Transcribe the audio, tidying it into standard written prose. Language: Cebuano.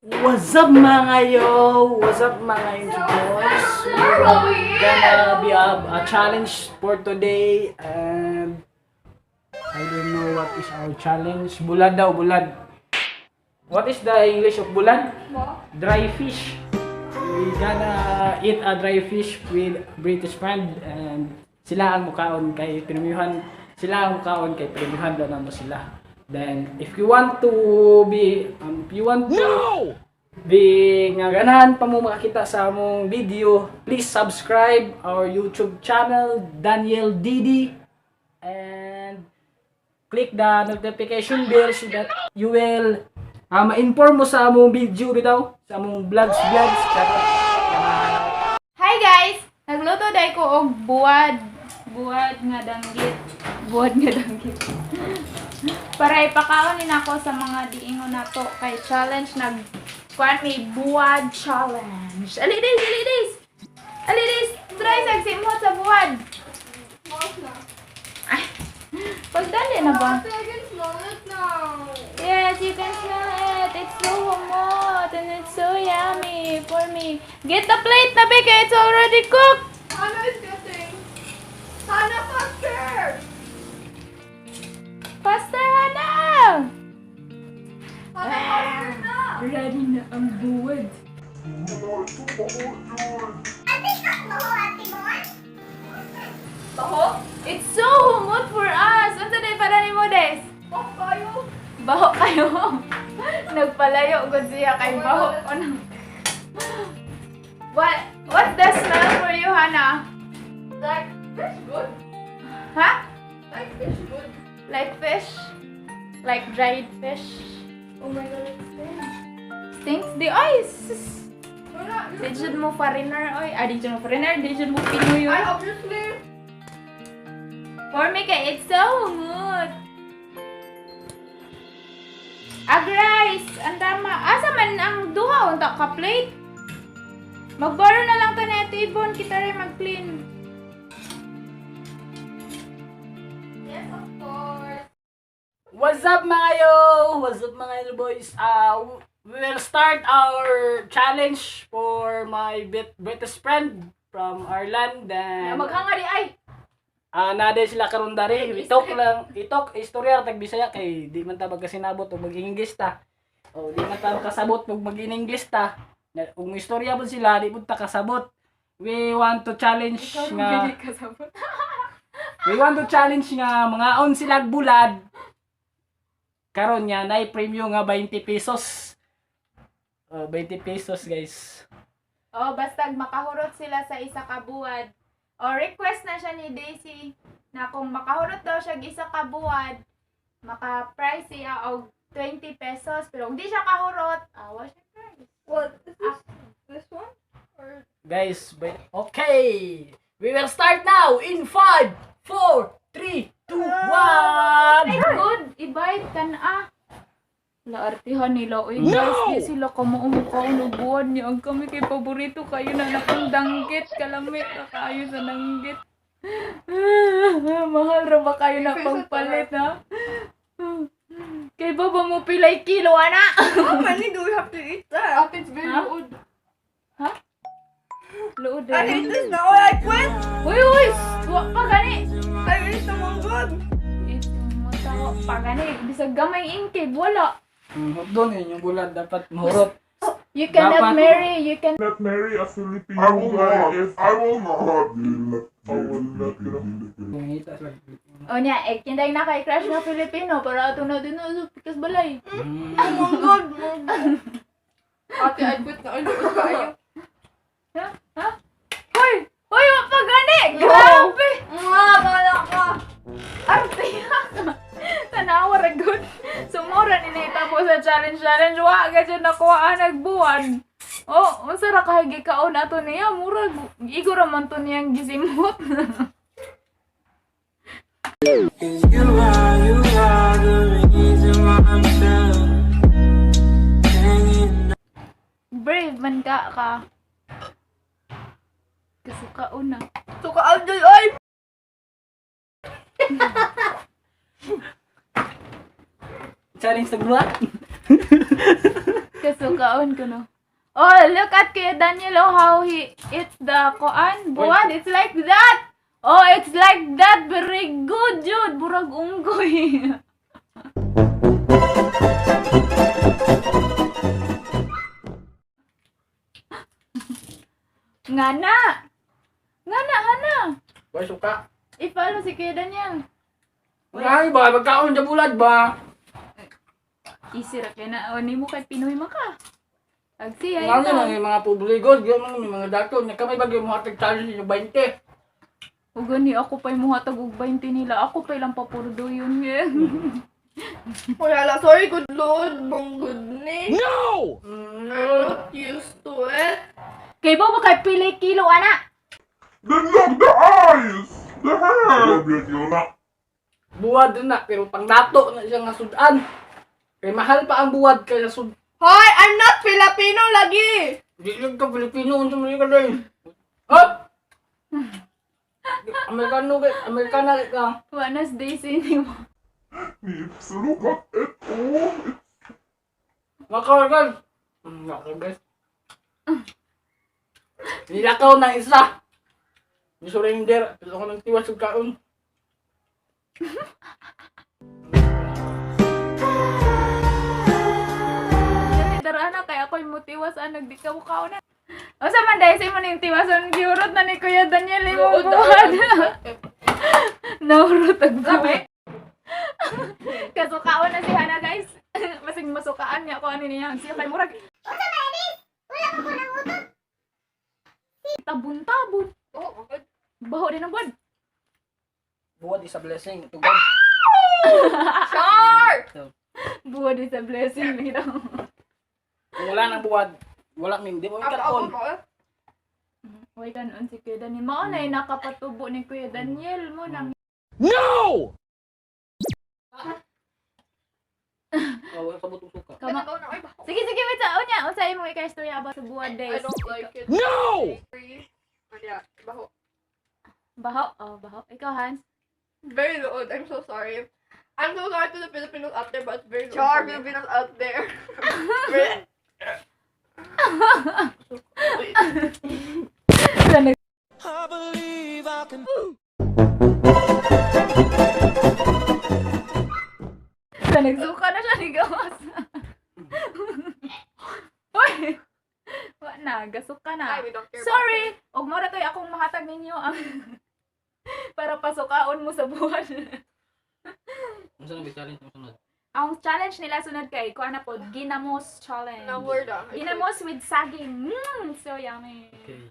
What's up, mga yo? What's up, mga YouTube boys? We're gonna be a challenge for today and I don't know what is our challenge. Bulad daw, bulad. What is the English of bulad? Dry fish. We gonna eat a dry fish with British friend and sila ang mukaon kay premiuhan, sila ang mukaon kay premiuhan daw namo sila. Then if you want to be nga ganahan pa mo makakita sa among video, please subscribe our YouTube channel, Daniel Didi, and click the notification bell so that you will ma-inform mo sa among video bitaw, sa among vlogs. Charot. Hi guys! Nagluto day ko og buwad. Buwad nga danggit. Buwad nga danggit. Para ipakaon ni nako sa mga diingon nato kay challenge nag kuan may buwad challenge. Ali days, ali days. Ali days, try sa simhot sa buwad. Ay, pagdali na ba? I can smell it now. Yes, you can smell it. It's so humot and it's so yummy for me. Get the plate na be, kay it's already cooked. Hannah is getting. Hannah, faster! Faster, Hannah! Hannah, faster na! Ready na ang buwad. Baho? It's so humot for us. Unsa day para nimo, Des? Baho kayo? Baho kayo. Nagpalayo gud siya kay baho. Ano? What's the smell for you, Hannah? Like fish good? Huh? Like fish good? Like fish? Like dried fish? Oh my God, it stinks. Stinks the eyes. Wala. Di jud mo foreigner oy. Ah, di jud mo foreigner, di jud mo Pinoy I oy. obviously. For me kay it's so good. Ag rice, ang dama. Asa man ang duha unta ka plate? Magborrow na lang ta ni Ate Ibon, kita rin mag-clean. Yes, of course. What's up, mga yo? What's up, mga yo boys? We will start our challenge for my British friend from Ireland. Then, Maghanga di ay. Ah, naa day sila karon dari. Itok lang, itok istorya tag Bisaya kay di man ta magkasinabot og mag-English ta. O di man ta kasabot og mag-English ta. Na- Kung istorya pud sila, di pud ta kasabot. We want to challenge Ikaw nga rin kasabot. We want to challenge nga mga on sila bulad. Karon nga nay premyo nga 20 pesos. Oh, 20 pesos, guys. Oh, basta makahurot sila sa isa ka buwad. O request na siya ni Daisy na kung makahurot daw siya og isa ka buwad, maka-price siya og 20 pesos. Pero kung di siya kahurot, awa siya price. What? Is this this one? Or Guys, okay. We will start now in 5, 4, 3, 2, 1. Ay, good! I-bite ka na ah. La artihan nila. Uy, guys, di sila kamuumukaon og buwad niya. Ang kami kay paborito kayo na nakong danggit. Kalami ka kayo sa danggit. Mahal ra ba kayo na pagpalit, ha? Kay baba mo pilay kilo, ana? How many do we have to eat that? It's very Huh? good. Ha? Luod I eh. hate this now. I quit. Uy, uy! Wa pa gani! I ate the one good. Ito mo tao pa gani. Bisag gamay ingkib, wala. Doon yun, yung bulad dapat mahurot. You cannot Dapat- marry, you can Not marry a Filipino I will guy not. If I will not. I will not. Nangita sila. O niya, eh, kinday na kay crush nga Filipino para ato na din na pikas balay. Oh my God. Ate, I quit na. Ay, luod kayo. Ha? Ha? Hoy! Hoy, wa pa gani! Grabe! Mga, bahala ka. Arte. Tanawa ra gud. Sumura ni nahitabo sa challenge challenge. Wa ga dyan nakuha ang nagbuwan. Oh, unsa ra kay gikaon ato niya? Murag igo ra man to niyang gisimot. You are the reason why I'm still hanging. Brave man ka ka. Kasukaon na. Suka Abdul, ay! Challenge sa bulat. Kasukaon ko no. Oh, look at Kuya Daniel, oh, how he eats the koan. Buwan, it's like that. Oh, it's like that. Very good, Jude. Burag unggoy. Nga na. Nga na, Hana. Way suka. I-follow si Kuya Daniel. Ay ba, magkaon sa bulad ba? Easy ra kay na. O, nimo kay Pinoy man ka. Agsi, ay Ano ka. man yung mga publiko, di man yung mga dato, nya kamay bagyo mo hatag challenge ninyo 20. O gani, ako pa'y muhatag og 20 nila. Ako pa'y lang papurdo yun. Wala, sorry, good lord. Mong good ni. No! I'm not used to it. Kay ba kay pili kilo, ana? Then look, the eyes! The hair! Grabe yun na. Buwad na pero pangdato na siya nga sudan. Kay mahal pa ang buwad kaysa sud. Hoy, I'm not Filipino lagi! Di lang ka Pilipino unsa man ka day. Hop! Amerikano kay Amerikana kay ka. Buenas days ini mo. Lips, look at it. Oh, it's Makaw guys. Nako guys. Nilakaw ng isa. Ni surrender. Pero ako ng tiwas ug kaon. Dali, dara na kay ako'y mutiwas anag di ka mukaw na. O sa man dahil sa imo ning tiwason giurot na ni Kuya Daniel imong buwad. Naurot ang buwad. Kasukaon na si Hana guys. Masing masukaan niya ko ano niya. Siya kay murag. Tabon-tabon. Oh, good. Baho din ang buwad. Buwad is a blessing to God. Char! Buwad is a blessing nito. Kung wala nang buwad, wala min di mo Ako, ako, kaon. ako. Way kanon si Kuya Daniel. Mao na nakapatubo ni Kuya Daniel mo nang No! Oh, wala sabot og suka. kama. Ikaw na, ay, bako. Sige sige wait sa unya unsa imong ika-istorya about sa buwad I days? don't like it. No! Yeah, baho. Baho, oh baho. Ikaw Hans. Very loud. I'm so sorry. I'm so sorry to the Filipinos out there, but it's very loud. Char, Filipinos out there. Sa nagsuka na siya ni gawas. Uy. Wa na, gasuka na. Ay, we don't care about Sorry. Og mora toy akong mahatag ninyo ang para pasukaon mo sa buwan. Unsa nang challenge mo sunod? Ang challenge nila sunod kay kuan na pod, ginamos challenge. No, we're done. Ginamos with saging. So yummy. Okay.